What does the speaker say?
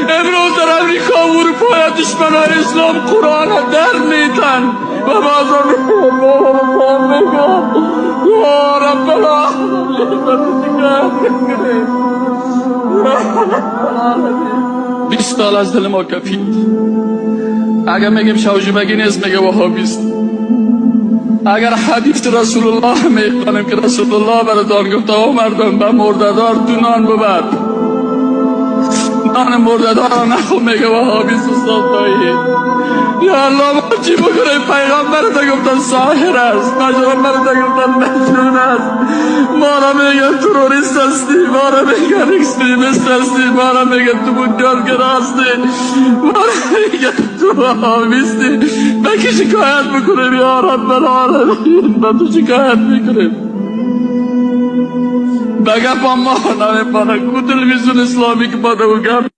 امروز در امریکا و اروپا دشمنان اسلام قرآن در میتن و بازم میگن یا رب العالمین. شکایت کنیم. 20 سال از دل ما کفید. اگر میگیم شوجبگی نیست، میگه وهابیست. اگر حدیث رسول الله میخوانیم که رسول الله براتان گفته او مردم، به مرده‌دار دو نان ببر، نان مرده‌دار را نخو، میگه وهابیست. استاد دایی، یا الله، ما چی بکنیم؟ پیغمبر تا گفتن ساحر است، پیغمبر تا گفتن مجنون است. ما را میگن تروریست هستی، ما را میگن extremist هستی، ما را میگن تو بنیادگرا هستی، ما را میگن تو وهابیستی. به کی شکایت بکنیم؟ یا رب العالمین، به تو شکایت میکنیم. به گپ ما نمیپانه کو تلویزیون اسلامی که با دو گپ.